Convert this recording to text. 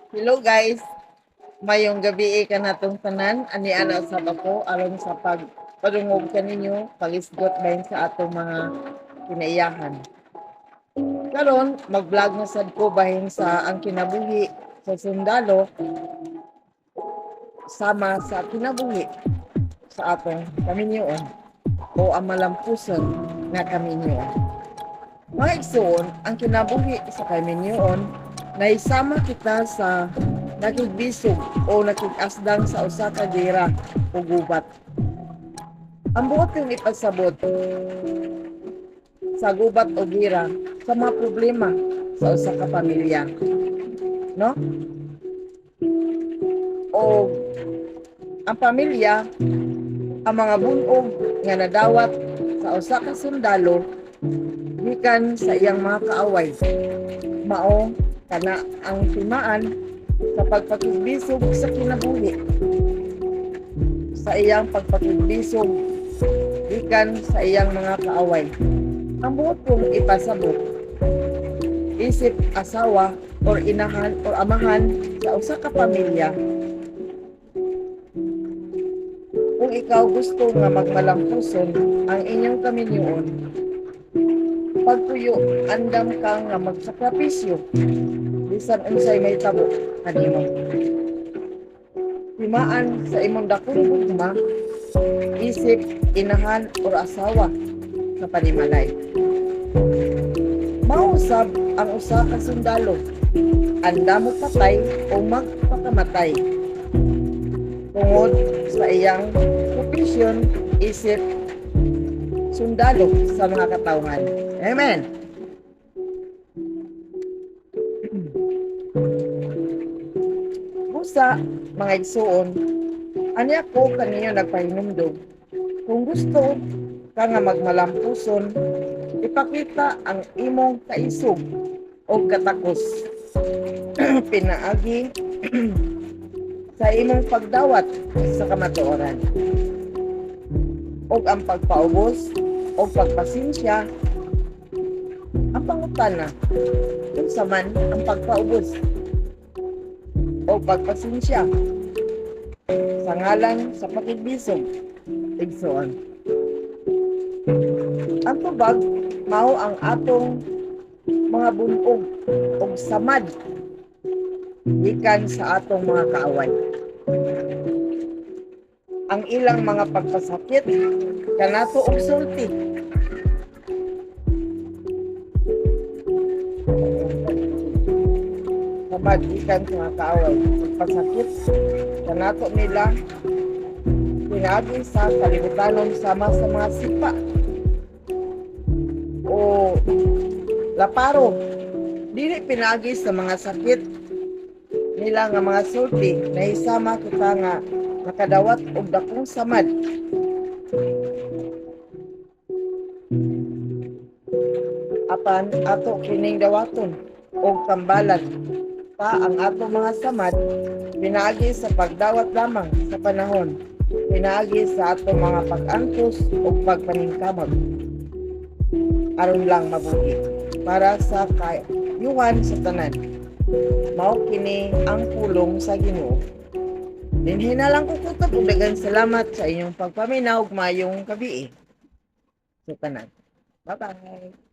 Hello guys, mayong gabi kanatong tanan. Ani ana sa ako aron sa pagpadungog kaninyo, pagisgot bahin sa atong mga kinaiyahan. Karon mag-vlog na sad ko bahin sa ang kinabuhi sa sundalo sama sa kinabuhi sa atong kaminyoon o ang malampuson nga kaminyoon. Mga igsoon, ang kinabuhi sa kaminyoon naisama kita sa nakigbisog o nakig-asdang sa usa ka gera o gubat. Ang buot kong ipasabot sa gubat o gera sa mga problema sa usa ka pamilya. No? O ang pamilya, ang mga bunog nga nadawat sa usa ka sundalo gikan sa iyang mga kaaway. Mao kana ang timaan sa pagpakigbisog sa kinabuhi, sa iyang pagpakigbisog gikan sa iyang mga kaaway. Ang buot kong ipasabot, isip asawa or inahan or amahan sa usa ka pamilya, kung ikaw gusto nga magmalampuson ang inyong kaminyoon, pagtuyo andam ka nga magsakripisyo bisan unsay mahitabo kanimo. Timaan sa imong dakong gugma isip inahan or asawa sa panimalay. Mausab ang usa ka sundalo, andam mo patay o magpakamatay tungod sa iyang profesyon isip sundalo sa mga katawhan. Amen. Busa, mga igsuon, ani ako kaninyo nagpahinumdom. Kung gusto ka nga magmalampuson, ipakita ang imong kaisog o katakos pinaagi sa imong pagdawat sa kamatuoran. Og ang pagpaubos o pagpasensya, ang pangutana, unsa man ang pagpaubos o pagpasensya sa ngalan sa pakigbisog, igsoon? Ang tubag mao ang atong mga bunog og samad gikan sa atong mga kaaway. Ang ilang mga pagpasakit kanato og sulti. Samad gikan sa mga kaaway, pagpasakit kanato nila pinaagi sa kalibutanon sama sa mga sipa o laparo, dili pinaagi sa mga sakit nila nga mga sulti. Nahisama kita nga nakadawat og dakong samad apan ato kining dawaton og tambalan pa ang ato mga samad pinaagi sa pagdawat lamang sa panahon, pinaagi sa ato mga pag-antos ug pagpaningkamot aron lang mabuhi para sa kayuhan sa tanan. Mao kini ang pulong sa Ginoo. Dinhi na lang ko kutob ug daghang salamat sa inyong pagpaminaw ug maayong gabii sa tanan. Bye-bye.